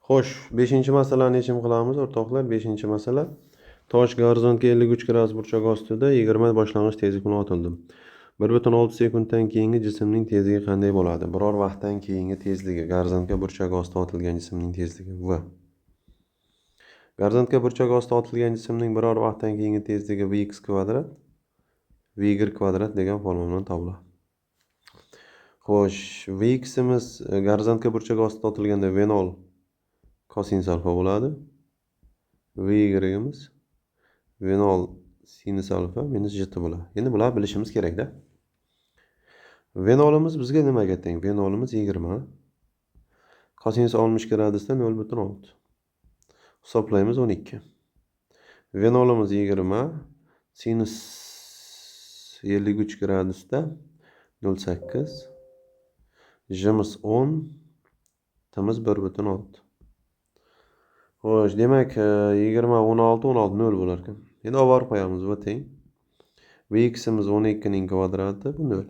Xo'sh, 5-masalani yechim qilamiz, o'rtoqlar. 5-masala. Tosh gorizontga 53 gradus burchak ostida 20 boshlang'ich tezlik bilan otildi. 1,6 sekunddan keyingi jismning tezligi qanday bo'ladi? Biror vaqtdan keyingi tezligi, gorizontga burchak ostida otilgan jismning tezligi v. Gorizontga burchak ostida otilgan jismning biror vaqtdan keyingi tezligi vx kvadrat vy kvadrat degan formula bilan topiladi. Xo'sh, vximiz gorizontga burchak ostida otilganda v0 kosinus alfa bo'ladi. Vyimiz v0 sinus alfa minus gt bo'ladi. Endi bularni bilishimiz kerak-da. V0'imiz bizga nimaga teng? V0'imiz 20. Kosinus 60 gradusda 0,6. Hisoblaymiz 12. V0'imiz 20, sinus 53 gradusda 0,8. J'imiz 10, T'imiz 1,6. Xo'sh, demak, 20 16 16 0 bo'lar ekan. Endi olib borib qo'yamiz v teng. Vximiz 12 ning kvadrati, bu 0.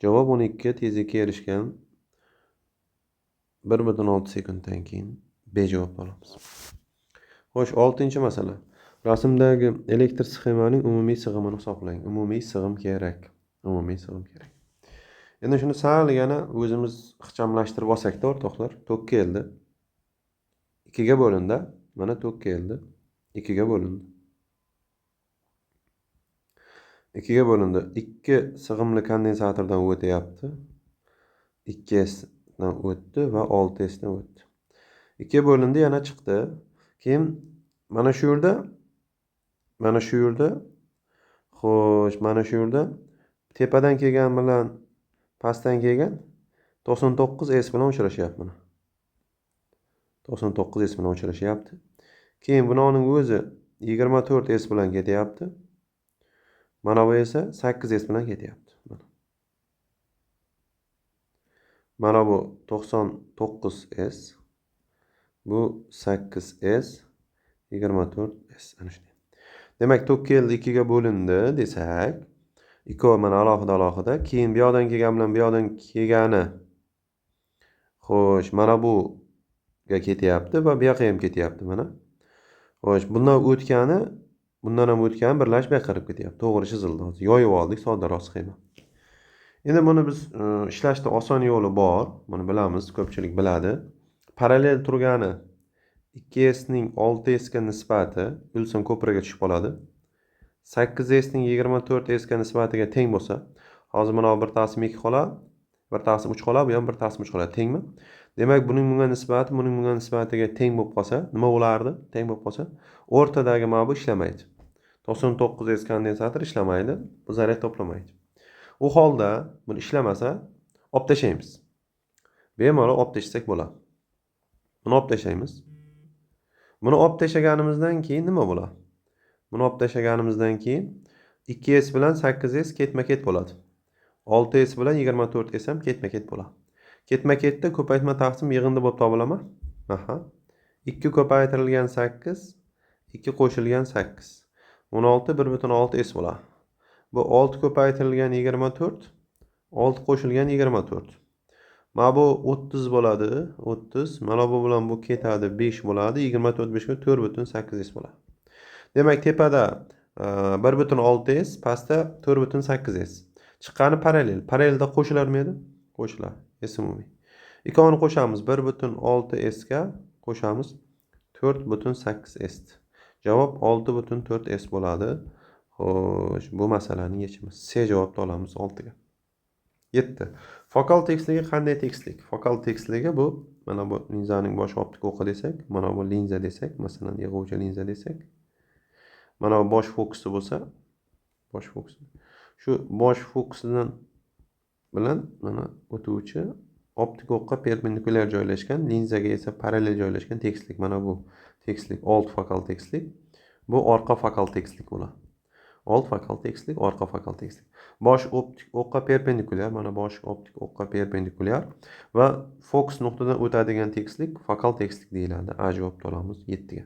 Javob 12 tezlikka erishgan 1,6 sekunddan keyin B javob olamiz. Xo'sh, 6-masala. Rasmdagi elektr sxemaning umumiy sig'imini hisoblang. Umumiy sig'im kerak. Umumiy sig'im kerak. Endi shuni sal yana o'zimiz ixchamlashtirib olsak-da, o'rtoqlar, tok keldi. 2ga bo'lindi. Mana tok keldi. 2ga bo'lindi. 2ga bo'lindi. 2 sig'imli kondensatordan o'tyapti. 2S dan o'tdi va 6S dan o'tdi. 2 bo'lindi, yana chiqdi. Keyin mana shu yerda, mana shu yerda, xo'sh, mana shu yerda tepadan kelgan bilan pastdan kelgan 99S bilan uchrashyapti mana. 99S bilan uchrashyapti. Keyin buning o'zi 24S bilan ketyapti. Mana bu esa 8S bilan ketyapti. Mana. Mana bu 99S, bu 8S, 24S, ana shunday. Demak, tok keldi, 2 ga bo'lindi desak, ikkovi mana alohida alohida, keyin bu yoqdan kelgan bilan bu yoqdan kelgani, xo'sh, mana buga ketyapti va bu yoqqa ham ketyapti mana. Xo'sh, bundan o'tgani, bundan ham o'tgani birlashib bu yoqqa kirib ketyapti. To'g'ri chizildi hozir. Yoyib oldik soddaroq sxema. Endi buni biz ishlashda oson yo'li bor. Buni bilamiz, ko'pchilik biladi. Parallel turgani 2S ning 6S ga nisbati Wilson ko'priga tushib qoladi. 8S ning 24S ga nisbatiga teng bo'lsa, hozir mana bu 1 taqsim 2 qoladi, 1 taqsim 3 qoladi, bu ham 1 taqsim 3 qoladi, tengmi? Demak, buning bunga nisbati buning bunga nisbatiga teng bo'lib qolsa, nima bo'lardi? Teng bo'lib qolsa, o'rtadagi mana bu ishlamaydi. 99S kondensator ishlamaydi, bu zaryad to'plamaydi. U holda buni ishlamasa, olib tashlaymiz. Bemalol olib tashlasak bo'ladi. Buni olib tashlaymiz. Buni olib tashlaganimizdan keyin nima bo'ladi? Buni olib tashlaganimizdan keyin 2S bilan 8S ketma-ket bo'ladi. 6S bilan 24S ham ketma-ket bo'ladi. Ketma-ketda ko'paytma taqsim yig'indi bo'lib topiladimi? Aha. 2 ko'paytirilgan 8, 2 qo'shilgan 8. 16 1,6 S bo'ladi. Bu 6 ko'paytirilgan 24, 6 qo'shilgan 24. Mana bu 30 bo'ladi, 30. Mana bu bilan bu ketadi, 5 bo'ladi. 24 5 ga 4,8 S bo'ladi. Demak, tepada 1,6 S, pastda 4,8 S. Chiqqani parallel. Parallelda qo'shilarmi edi? Qo'shiladi. S umumiy. Ikkovini qo'shamiz. 1,6 S ga qo'shamiz 4,8 S. Javob 6,4 S bo'ladi. Xo'sh, bu masalaning yechimi. C javobni olamiz 6 ga. 7. Fokal tekisligi qanday tekislik? Fokal tekisligi bu mana bu linzaning bosh optik o'qi desak, mana bu linza desak, masalan, yig'uvchi linza desak, mana bu bosh fokusi bo'lsa, bosh fokusi. Shu bosh fokusidan bilan mana o'tuvchi optik o'qqa perpendikulyar joylashgan, linzaga esa parallel joylashgan tekislik. Mana bu tekislik old fokal tekislik. Bu orqa fokal tekislik bo'ladi. Old fokal tekislik, orqa fokal tekislik. Bosh optik o'qqa perpendikulyar, mana bosh optik o'qqa perpendikulyar va fokus nuqtadan o'tadigan tekislik fokal tekislik deyiladi. A javobni olamiz 7 ga.